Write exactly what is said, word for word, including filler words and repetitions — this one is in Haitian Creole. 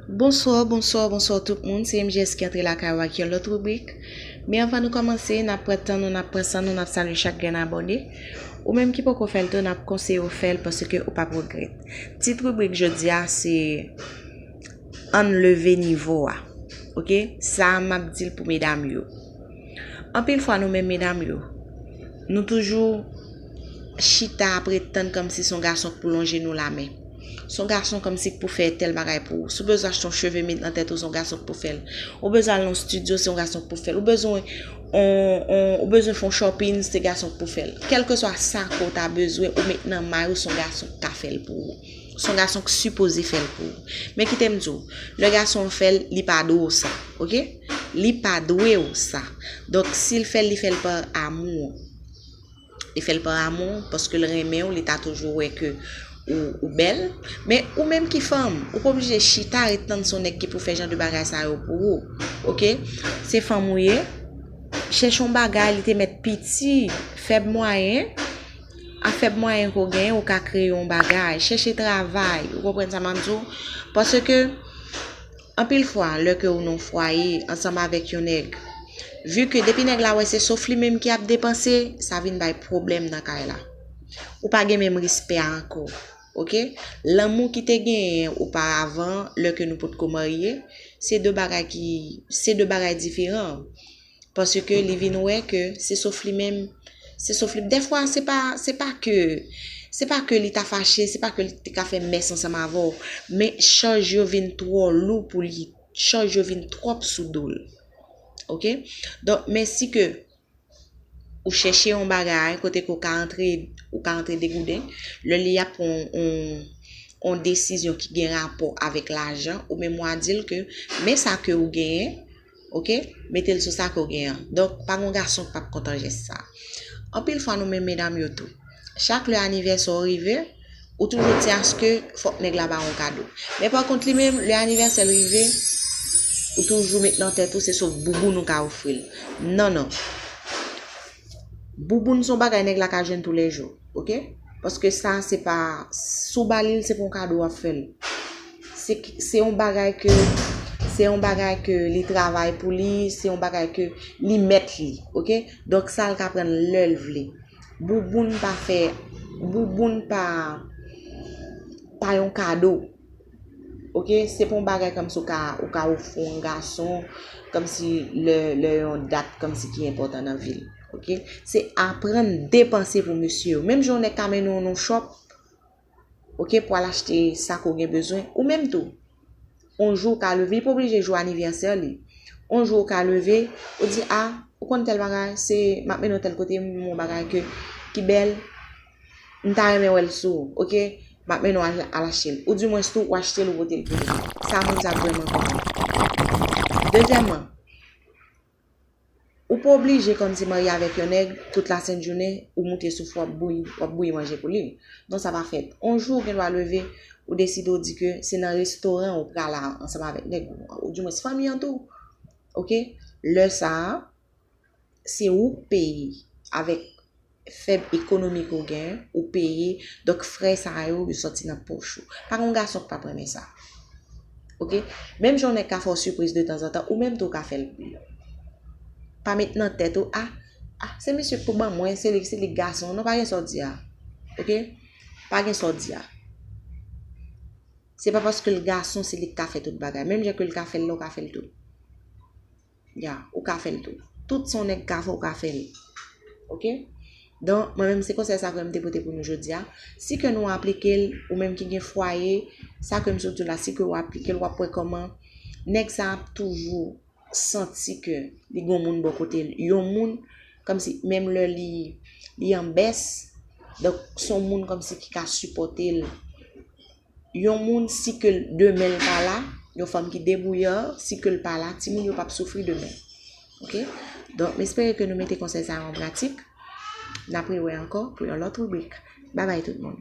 Bonswa, bonswa, bonswa tout moun. Se M J S ki antre lakay ou ak yon lòt ribrik. Men anvan nou kòmanse, n ap pran tan nou, n ap pran san nou, n ap salye chak grenn abòne. Ou menm ki poko fè l tou, n ap konseye w fè l paske ou p ap regrèt. Tit ribrik jodi a se ann leve nivo a. Oke? Sa a m ap di l pou medam yo. Anpil fwa nou menm medam yo, nou toujou chita ap ret tann kòmsi se yon gason k pou lonje nou lamen. Se yon gason kòmsi k pou fè tèl bagay pou ou. Si w bezwen achte yon cheve met nan tèt ou, se yon gason k pou fè l. Ou bezwen al nan yon estidyo, se yon gason k pou fè l. Ou bezwen on, on, ou bezwen fè yon shopping, se gason k pou fè l. Kèlkeswa sa ke w ta bezwen, ou met nan may ou, se yon gason k ka fè l pou ou. Se yon gason k sipoze fè l pou ou. Men kite m di w, lè gason an fè l, li pa dwe w sa, oke? Li pa dwe w sa. Donk, si l fè l, li fè l pa amou. Li fè l pa amou, paske l renmen w, li ta toujou wè ke ou, ou bèl. Men ou menm ki fanm, ou pa oblije chita ret tann se yon nèg ki pou fè jan de bagay sa yo pou ou. Oke? Se fanm ou ye. Chèche yon bagay, li te mèt piti, fèb mwayen. A fèb mwayen ke w genyen, ou ka kreye yon bagay. Chèche travay. Ou konprann sa m ap di w? Paske, anpil fwa, lè ke ou nan yon fwaye ansanm avèk yon nèg, vi ke depi nèg la wè se sof li menm ki ap depanse, sa vin bay pwoblèm nan kay la. Ou pa gen menm respè a ankò. Oke? Lanmou ki te genyen oparavan, lè ke nou potko marye, se de bagay ki, se de bagay diferan. Paske li vin wè ke se sof li menm, se sof li. Dèfwa, se pa, se pa ke, se pa ke li ta fache, se pa ke li te ka fè mès ansanm avè w, men chaj yo vin twò lou pou li. Chaj yo vin twòp sou do l. Oke? Donk, men si ke ou chèche yon bagay kote ke ou ka antre, ou ka antre degouden, lè li ap pran yon, yon, yon desizyon ki gen rapò avèk lajan, ou menm w a di l ke men sa ke ou genyen, oke? Mete l sou sa ke w genyen an. Donk, pa gen yon gason k p ap kontan jès sa. Anpil fwa nou menm medam yo tou. Chak lè anivèsè w rive, ou toujou di aske fòk nèg la ba w yon kado. Men pa kont li menm, lè anivèsè l rive, ou toujou met nan tèt ou se sou bouboun ou ka ofri l. Non, non. Bouboun se yon bagay nèg la ka jwenn toulèjou, oke? Paske sa se pa, si w ba li l, se pa yon kado w ap fè l. Se, se yon bagay ke, se yon bagay ke li travay pou li, se yon bagay ke li mèt li, oke? Donk sa l ka pran lè l vle. Bouboun pa fè, bouboun pa, pa yon kado. Oke, se pa yon bagay kòmsi ou ka, ou ka ofri yon gason, kòmsi lè, lè yon dat kòmsi ki enpòtan nan vi l. Oke, se aprann depanse pou mesye yo. Menm jan yon nèg ka mennen w nan yon shop, oke, pou al achte sa ke w gen bezwen, ou menm tou. On jou ou ka leve, li pa oblije jou anivèsè li. On jou ou ka leve, ou di, a, ou konn tèl bagay, se, m ap mennen w tèl kote, m wè yon bagay ke, ki bèl, m ta renmen wè l sou ou, oke? M ap mennen w al, al achte l. Oudimwens tou, ou achte l, ou pote l pou li. Sa moun sa ap vrèman kontan. Dezyèmman, ou pa oblije kòmsi marye avèk yon nèg, tout lasent jounen, ou moute souf ou, w ap bouyi, w ap bouyi manje pou li. Non, sa pa fèt. On jou, ou gen dwa leve, ou deside, ou di ke se nan restoran ou prale ansanm avèk nèg ou, oudimwens fanmi an tou. Oke? Lè sa a, se ou k peye avèk fèb ekonomi ke w genyen, ou peye. Donk, frè sa yo, yo sòti nan pòch ou. Pa gen yon gason k p ap renmen sa. Oke? Menm jan yon nèg ka fè w sipriz de tanzantan, ou menm tou w ka fè l pou li. Pa met nan tèt ou, a, a, se misye k pou ban mwen, se li, se li k gason. Non, pa gen sa w di a. Oke? Pa gen sa w di a. Se pa paske l gason, se li k ka fè tout bagay. Menm jan ke l ka fè l la, ou ka fè l tou. Ya, ou ka fè l tou. Tout sa yon nèg ka fè, ou ka fè l. Oke? Donk, mwen menm, se konsèy sa ke m te pote pou nou jodi a. Si ke nou aplike l, ou menm ki gen fwaye, sa ke m sot di w la, si ke w aplike l, w ap wè kòman nèg sa ap toujou santi ke li gen yon moun bò kote l. Yon moun, kòmsi, menm lè li, li an bès, donk, se yon moun kòmsi ki ka sipòte l. Yon moun, si ke l, demen l pa la, yon fanm ki debouya, si ke l pa la, timoun yo p ap soufri demen. Oke? Donk, m espere ke nou mete konsèy sa yo an pratik. N ap rewè ankò pou yon lòt ribrik. Babay tout moun.